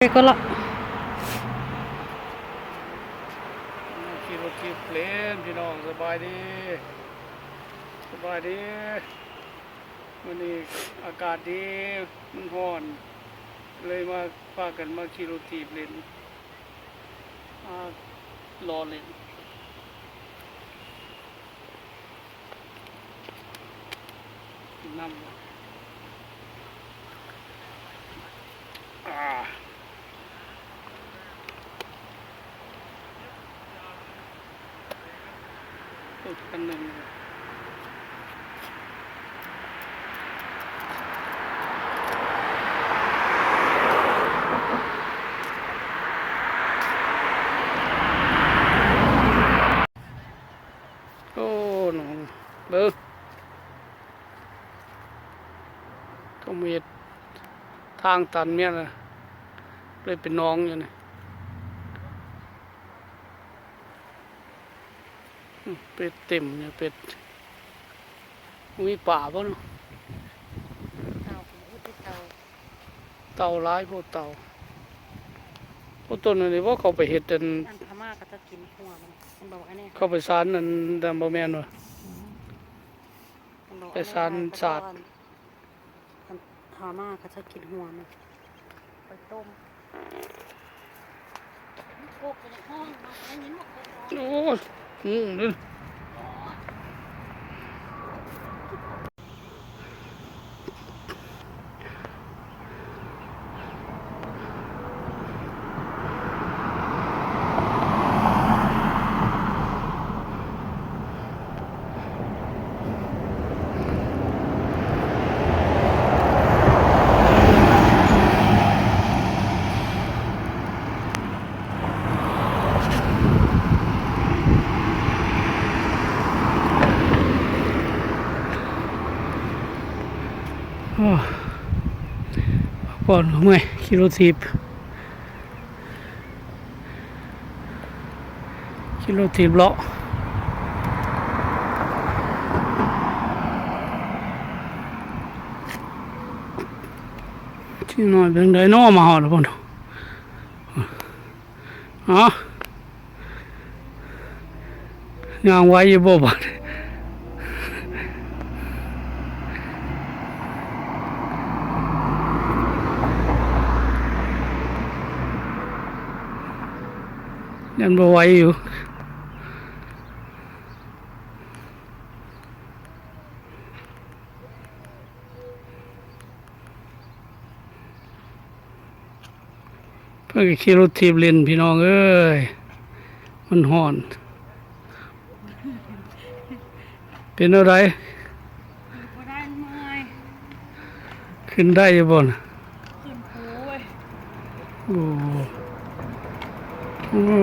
ໄປກ່ອນລະ ຂີ່ລົດຖີບຫຼິ້ນ ພີ່ນ້ອງ ສະບາຍດີ ສະບາຍດີ. ມື້ນີ້ອາກາດດີ ມັນຮ້ອນ ເລີຍມາ ພາກັນມາຂີ່ລົດຖີບຫຼິ້ນ ມາລໍ້ຫຼິ້ນ. ນ້ຳ ອາ ໂອ້ ຄັນໜຶ່ງ ໂອ້ ໜອງ ເບິ່ງ ຕ້ອງເຮັດທາງຕັນແມ່ນລະ ເລີຍເປັນໜອງຢູ່ນີ້. ອືມ ເປັດເຕັມຢູ່ ເປັດ ມີປາບໍ່ເນາະ? ເຕົາ ມີແຕ່ເຕົາ ເຕົາຫຼາຍໂພດ ເຕົາ. ໂອ້ ຕົ້ນອັນນີ້ບໍ່ ເຂົາໄປເຮັດອັນ ອັນພະມ້າເຂົາເຈົ້າກິນຫົວມັນ ມັນບອກອັນນີ້ ເຂົາໄປສານອັນນັ້ນບໍ່ແມ່ນບໍ່? ອືມ ໄປສານສາດ ອັນພະມ້າເຂົາເຈົ້າກິນຫົວມັນ ໄປຕົ້ມ. ໂອ້ຍ ອືມ. ໂອ້ ພັກຜ່ອນກໍເມື່ອຍ ຂີ່ລົດຖີບ ຂີ່ລົດຖີບເລາະ ຊິນ້ອຍເປັນໃດເນາະ ມາຮອດແລ້ວພຸ້ນ. ເອົາ ຍ່າງໄວຢູ່ບໍ່ບາດນີ້? ຍັງບໍ່ໄວຢູ່. ເພິ່ນກໍຂີ່ລົດຖີບຫຼິ້ນ ພີ່ນ້ອງເອີຍ ມັນຮ້ອນ. ເປັນແນວໃດ? ບໍ່ໄດ້ ເມື່ອຍ. ຂຶ້ນໄດ້ຢູ່ບໍ່ນະ? ຂຶ້ນພູເວີຍ. ໂອ້ ໂອ້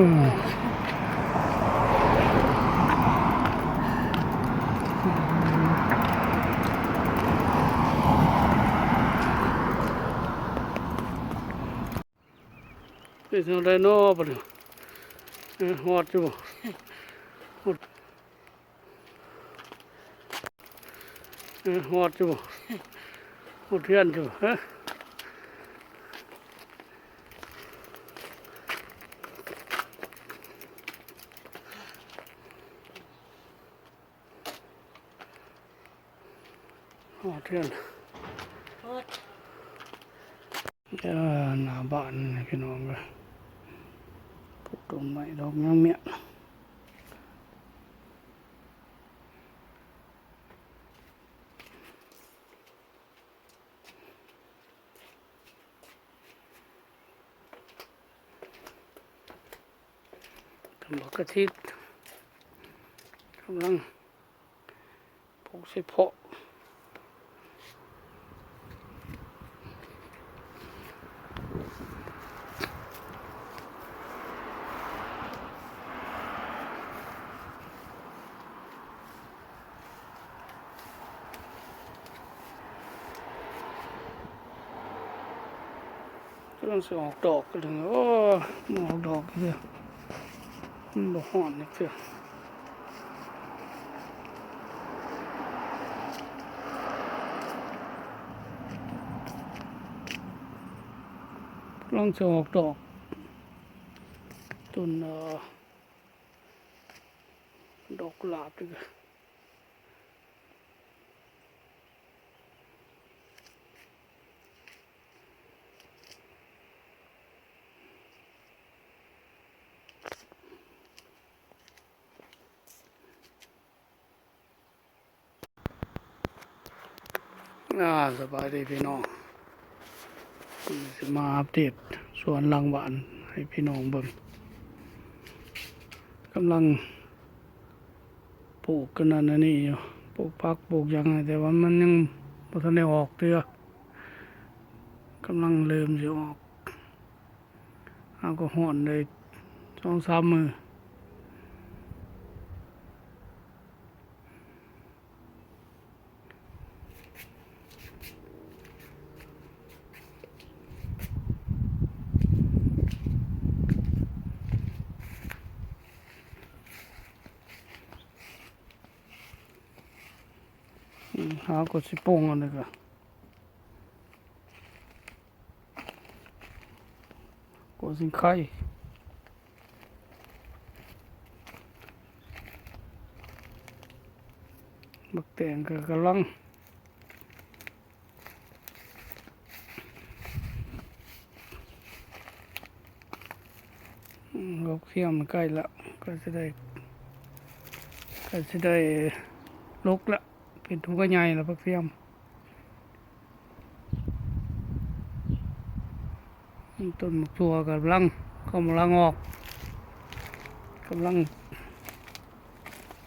ເປັນຈັ່ງໃດນໍບັດນີ້? ຮອດຢູ່ບໍ່? ຮອດຢູ່ບໍ່? ຮອດເຮືອນຢູ່ບໍ່? ຮະ? ຮອດເຮືອນ ຮອດ ເອີ ໜ້າບ້ານພີ່ນ້ອງເອີຍ ປູກຕົ້ນໄມ້ດອກຍາງມ້ຽນ. ຕົ້ນບັກກະທິດ ກຳລັງ ປູກໃສ່ເພາະ ກຳລັງຊິອອກດອກ ໂອ້ ອອກດອກເທື່ອ ມັນບໍ່ຮ້ອນຈັກເທື່ອ. ກຳ ລັງຊິອອກດອກ ຕົ້ນ ເອີ ດອກກຸຫຼາບນີ້ກະ ອາ ສະບາຍດີພີ່ນ້ອງ, ມື້ນີ້ຊິມາອັບເດດສວນຫຼັງບ້ານໃຫ້ພີ່ນ້ອງເບິ່ງ. ກຳລັງປູກອັນນັ້ນອັນນີ້ຢູ່, ປູກຜັກປູກຫຍັງ, ແຕ່ວ່າມັນຍັງບໍ່ທັນໄດ້ອອກເທື່ອ, ກຳລັງເລີ່ມຊິອອກ. ເຮົາກໍຮ້ອນໄດ້ສອງສາມມື້. ອືມ ເຮົາກໍຊິປຸງອັນນີ້ກະ ກົວສິງໄຄ. ບັກແຕງກໍກຳລັງ ອືມ ບັກຂຽມໃກ້ລະ ໃກ້ຊິໄດ້ ໃກ້ຊິໄດ້ລຸກລະ ເປັນທຸງກະໃຫຍ່ລະບັກຂຽມ. ຕົ້ນໝາກຖົ່ວກຳລັງ ກຳລັງອອກ ກຳລັງ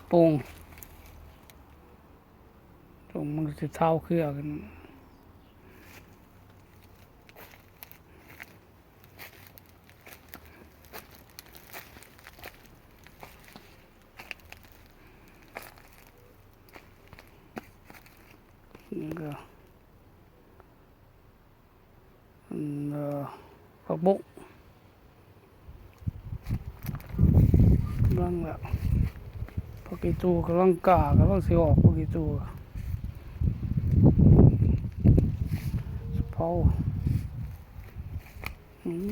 ໂປ່ງ ໂປ່ງ ມັນຊິເທົາເຄືອກັນ. ນີ້ກະ ອັນ ເອີ ຜັກບົ້ງ ກຳລັງລະ ຜັກອີ່ຕູກຳລັງກ້າ ກຳລັງຊິອອກ ຜັກອີ່ຕູ ສະເພົາ ອືມ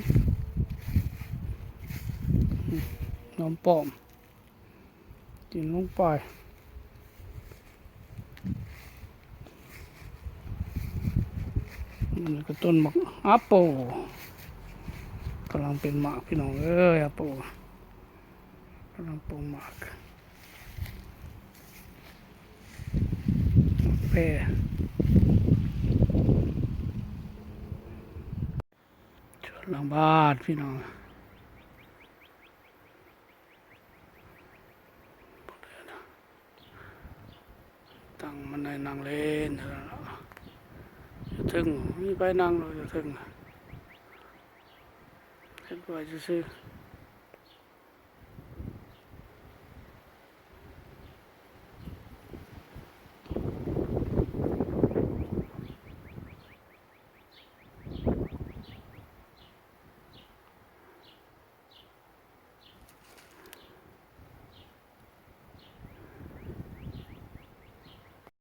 ຫອມປ້ອມ ກິນລົງໄປ. ນີ້ກະຕົ້ນໝາກອາໂປ ກຳລັງເປັນໝາກ ພີ່ນ້ອງເອີຍ ອາໂປ ກຳລັງປົ່ງໝາກ. ແປ ສວນຫຼັງບ້ານ ພີ່ນ້ອງ. ຕັ້ງມັນໃຫ້ນັ່ງເລ່ນ ຢູ່ເທິງ ມີໃຜນັ່ງຢູ່ເທິງ ເຮັດໄວ້ຊື່ໆ.